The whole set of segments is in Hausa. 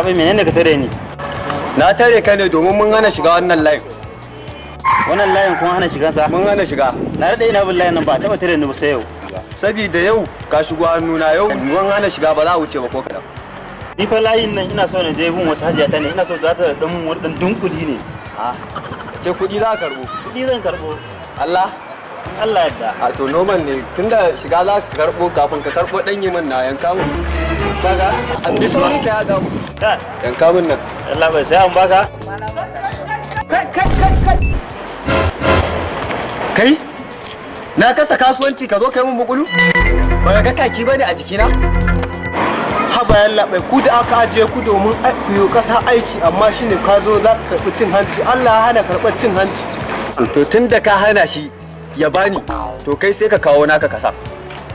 Yallabai, menene ka tare ni? Na tare ka ne domin mun hana shiga wannan layin. Wannan layin kun hana shigansa? Mun hana shiga. Na daɗe ina bin layin nan, ba taɓa tare ni ba sai yau. Saboda yau ka shigo hannuna, yau mun hana shiga, ba za a wuce ba ko kaɗan. Ni fa layin nan ina so na je gun wata hajiya ta ne, ina so za ta dan mun wani dan dunkuli ne. A ce kuɗi za ka karɓo? Kuɗi zan karɓo. Allah? In Allah yadda. A to, normal ne, tunda shiga za ka karɓo, kafin ka karɓo ɗan yi min na yanka mun. Baka? A bi sauri ka yaga mu. Ka. Yanka mun nan. Yallabai, sai an baka. Kai, kai, kai, kai! Kai, na kasa kasuwanci ka zo kai mun bukulu? Ba ga kaki bane a jikina? Haba yallabai, ku da aka ajiye ku domin ku yi kasa aiki, amma shine ka zo za ka karɓi cin hanci. Allah ya hana karɓar cin hanci. To, tun da ka hana shi ya bani, to kai sai ka kawo naka kasa.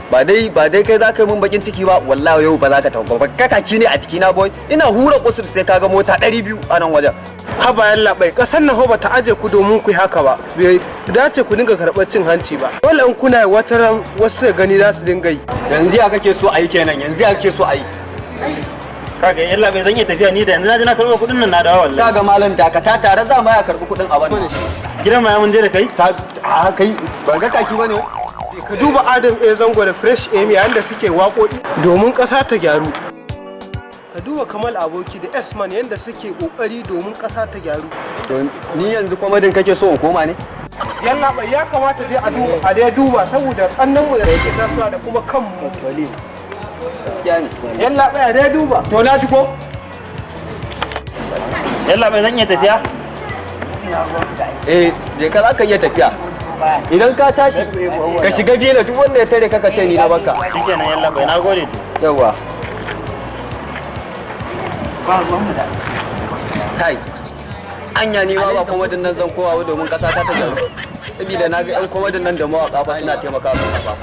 Ba dai kai za ka yi mun bakin ciki ba, wallahi yau ba za ka tafi ba. Kaki ne a jikina, boy. Ina hura kusur sai ka ga mota 200 a nan wajen. Haba yallabai, kasar nan ba ta aje ku domin ku yi haka ba. Bai dace ku dinga karɓar cin hanci ba. Dole in kuna yi, wata ran wasu su gani za su dinga yi. Yanzu ya kake so a yi kenan? Yanzu ya kake so a yi? Kaga yallabai, zan iya tafiya ni da yanzu na je na karɓo kuɗin nan na dawo wallahi. Kaga malam, dakata, tare za ma ya karɓi kuɗin a wannan. Gidan ma ya mun je da kai? Ta a kai ba ga kaki bane. Ka duba Adam A Zango da Fresh Amy yayin da suke waƙoƙi domin ƙasa ta gyaru. Ka duba Kamal Aboki da S-Man yadda suke ƙoƙari domin ƙasa ta gyaru. To, ni yanzu kwamadin kake so in koma ne? Yallabai, ya kamata dai a duba, a dai duba saboda ƙannanmu da suke tasowa da kuma kanmu. Gaskiya ne. Yallabai, a dai duba. To, na ji ko. Yallabai, zan iya tafiya? Eh, je ka, za ka iya tafiya. Idan ka tashi ka shiga gina, duk wanda ya tare ka, ka ce ni na baka. Shikenan yallabai, na gode to. Yawa. Kai, anya ni ma ba kwamadin nan zan kowa ba domin kasa ta gyaru, saboda na ga yan kwamadin nan da mawaka fa suna taimaka mu fa.